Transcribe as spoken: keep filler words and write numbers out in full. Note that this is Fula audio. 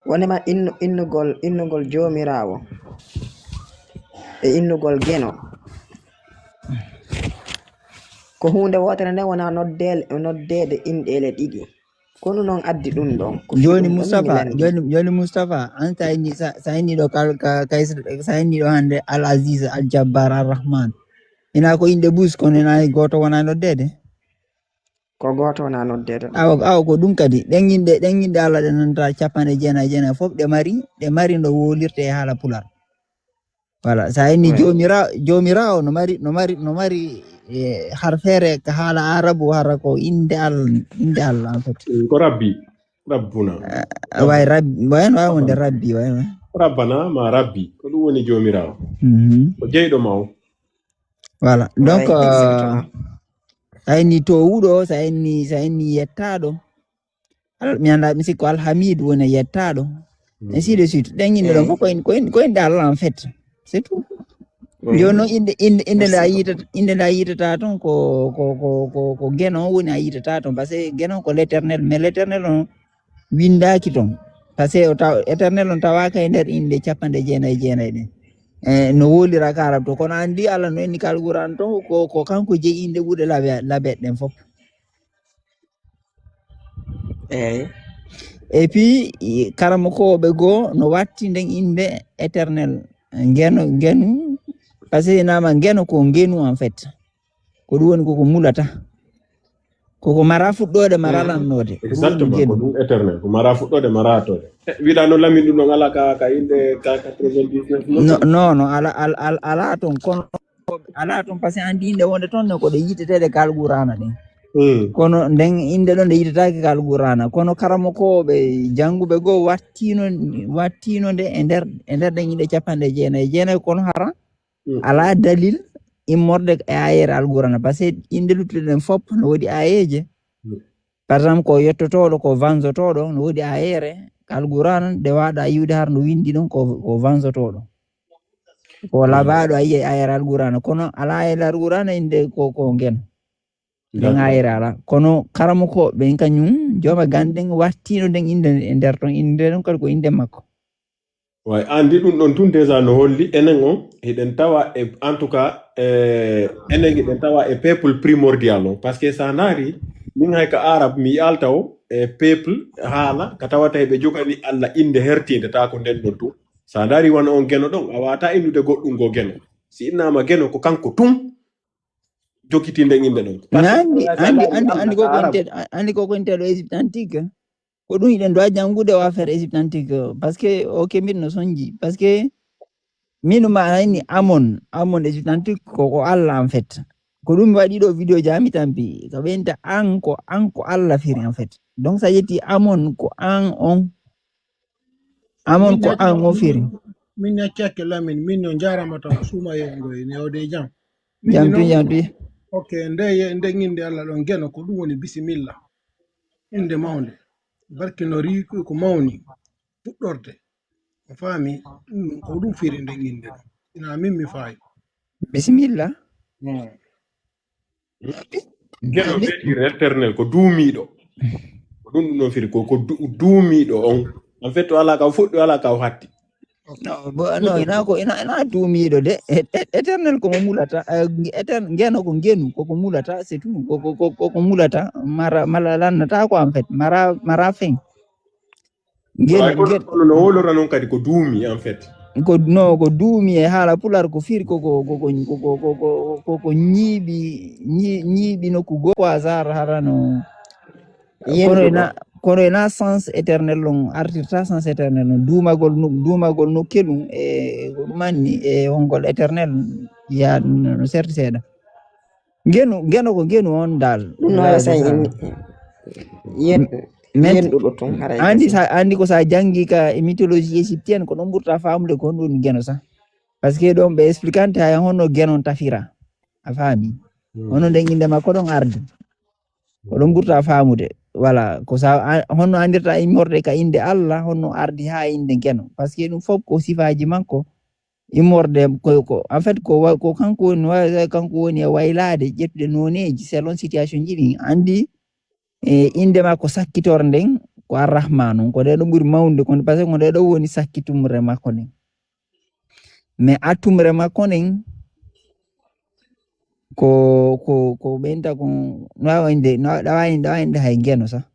Wonema innu, innugol, innugol Joomiraawo e innugol Geno. Ko huunde wootere nde wona noddeel-, noddeede inɗeele ɗiɗi. Kono noon addi ɗum ɗon. Ko fii Joni ɗum ɗon mi Mustapha, lanndii. joni, joni Mustapha, an sa inni, sa, sa inni ɗo kal-, ka, ka, sa inni ɗo hannde Al Aziz, Al Jabbar, Al Rahman. Ina ko inɗe bus, kono ina gooto wona noddeede? Ko gooto wona noddeede ɗon. Awa, awa ko ɗum kadi. Ɗen inɗe, ɗen inɗe Allah ɗe nanta capanɗe jeenayi e jeenayi fof, ɗe mari, ɗe mari no wolirte e haala Pular. Voilà, sa inni Ouais. Joomiraawo, Joomiraawo no mari, no mari, no mari, eh, har feere ka haala Arabu, hara ko innde Allah, innde Allah, en fait. Ko Rabbi, Rabbuna. Ah, way Rabbi, way, way wonde Rabbi, way, way. Rabbana ma Rabbi, ko ɗum woni Joomiraawo. Mhm. Ko jeyɗo ma o. Voilà. Donc, Ouais, euh, exactement. sa inni toowuɗo, sa inni, sa inni yettaaɗo. Al-, mi anndaa, mi sikko Alhamidu woni yettaaɗo. Ainsi de suite. Ɗen inɗe ɗon Eyi. fof ko in-, ko in-, ko inɗe Allah, en fait. C'est tout. Mm. Jooni noon, innde, innde, innde nde a Merci. yiitata, innde nde a yiitata toon ko, ko, ko, ko, ko Geno woni a yiitata toon. Parce que Geno ko l'Éternel, mais l'Éternel on winndaaki toon. Parce que o taw, Éternel on tawaaka e nder inɗe capanɗe jeenayi e jeenayi ɗen. E, no wolira ka Arab to. Kono anndi Allah no inni ka Alquran toon ko, ko kanko jeyi inɗe ɓurɗe labe-, labeɗe ɗen fof. Eyi. Et puis, i-, karamokooɓe goo no watti nden innde Éternel. Geno, Genu, parce que nama Geno ko Ngenu, en fait. Ko ɗum woni koko mulata. Koko mara fuɗɗoode, mara Mm. lannoode. Ko ɗum woni Exactement, ko Genu. ɗum Éternel, ko mara fuɗɗoode, mara toode. Eh, wiɗa no lamin ɗum ɗon ala ka, ka innde ka quatre-vingt-dix-neuf non? Non, non, non, ala, ala, ala, ala toon, kono ala toon, parce que anndi innde wonde toon ne ko ɗe yiiteteeɗe ka Alqur'aana ɗen. Mm. Kono nden innde ɗon nde yiitetaake ka Alqur'aana. Kono karamokooɓe jannguɓe goo wattino, wattino nde e nder, e nder ɗen inɗe capanɗe jeenayi e jeenayi, kono hara Mm. ala dalil immorde e aayeere Alqur'aana. Parce que inɗe luttuɗe ɗen fof no woodi aayeeje. Mm. Par exemple, ko yettotooɗo, ko vanzotooɗo, no woodi aayeere ka Alqur'aana, nde waaɗa yi'ude har no winndi ɗon ko, ko vanzotooɗo. Ko labaaɗo a yi'ay aayeere Alqur'aana, kono alaa e Alqur'aana innde ko, ko Ngeno. Nden D'accord. aayeere alaa. Kono karamokooɓe ɓen kañum, jooma gannde ɗen wattino nden innde e nder ton, innde ɗon kadi ko innde makko. Way, anndi ɗum ɗon tun déjà no holli enen on, hiɗen tawa e, en tout cas, eh, enen hiɗen tawa e peuple primordial on. Parce que sa ndaari, min hay ka Arab mi yi'aali taw e peuple haala, ka tawata hiɓe jogani Allah innde hertiinde, taa ko nden ɗon tun. Sa ndaari wano on Geno ɗon, a waawataa innude goɗɗum goo Geno. Si innaama Geno, ko kanko tun jogitii nden innde ɗon. Parce que Anndi, sa anndi, ndaari anndi, Allah anndi ka ko Arab. Innte-, anndi ko ko innteɗo Égypte antique. Ko ɗum hiɗen ɗo janngude o affaire Égypte antique. Parce que, ok, mbiɗo no sonji. Parce que min ma hayni Amon, Amon Égypte antique ko, ko Allah, en fait. Ko ɗum mi waɗi ɗo vidéo ji am mi tampi. Ko ɓe innta an ko, an ko Allah firi, en fait. Donc, sa ƴetti Amon ko an on. Amon Min ko ñaccake, an o firi. Min ñaccake Lamin, min no njaarama taw suuma yeegoy ne o de jam. Min Jam no tun, jam tun. Ok, nde ye-, nde innde Allah ɗon Geno, ko ɗum woni bisimilla. Innde mawnde. Barke no ri ko, ko mawni. Fuɗɗorde. A faami? Ɗum, ko ɗum firi nde innde ɗon. Ina min mi faayi. Bisimilla. Mm. Geno Anndi? Weetii éternel, ko duumiiɗo. Ko ɗum ɗum ɗon firi, ko, ko du-, duumiiɗo on. En fait, o alaa ka o fuɗɗi, o alaa ka o hatti. No, bo, no, ina ko, ina, ina duumiiɗo de. E-, e-, éternel ko mo mulata. Eh, étern-, Geno ko Ngenu, ko ko mulata, c'est tout. Ko, ko, ko, ko ko mulata. Mara, mala lannata ko, en fait. Mara, mara fin. Ngenu, Way, kono, ngen- kono no wolora noon kadi ko duumi, en fait. Ko, no, ko duumi e haala Pular ko firi ko, ko, ko, ko ñiiɓi, ñi-, ñiiɓi nokku goo ko hasard harano. Kono Yenduɗo. ena, kono ena sens éternel on artirta sens éternel on. Duumagol no, duumagol no kelum e ko ɗum anni e hongol éternel ya no, no serti seeɗa. Ngenu, Ngeno ko Ngenu on dal. Ɗum no Wala haray sa ko sa- in-, yen-, Men-, yenduɗo tun haray anndi ko sa, anndi ko sa janngi ka e mythologie égyptienne ko ɗon ɓurta faamude ko honɗum woni Ngeno sa. Parce que ɗon ɓe expliquante hay honno Ngeno on tafira. A faami? Hmm. Hono nden innde makko ɗon ardi. Ko ɗon ɓurta faamude. Voilà, ko sa a-, honno anndirta immorde ka innde Allah, honno ardi haa innde Ngeno. Parce que ɗum fof ko sifaaji makko. Immorde ko, ko, en fait, ko wa-, ko kanko woni wa-, kanko woni e waylaade, ƴettude nooneeji selon situation ji ɗin. Anndi, e innde makko sakkitor nden, ko Arrahmanu, ko nde ɗo ɓuri mawnude, ko nde, parce que ko nde ɗo woni sakkitumre makko nden. Mais atumre makko nden, ko, ko, ko ɓeynta ko, no wawa inde, no wawa, ɗawa inde, ɗawa inde hay Geno sa.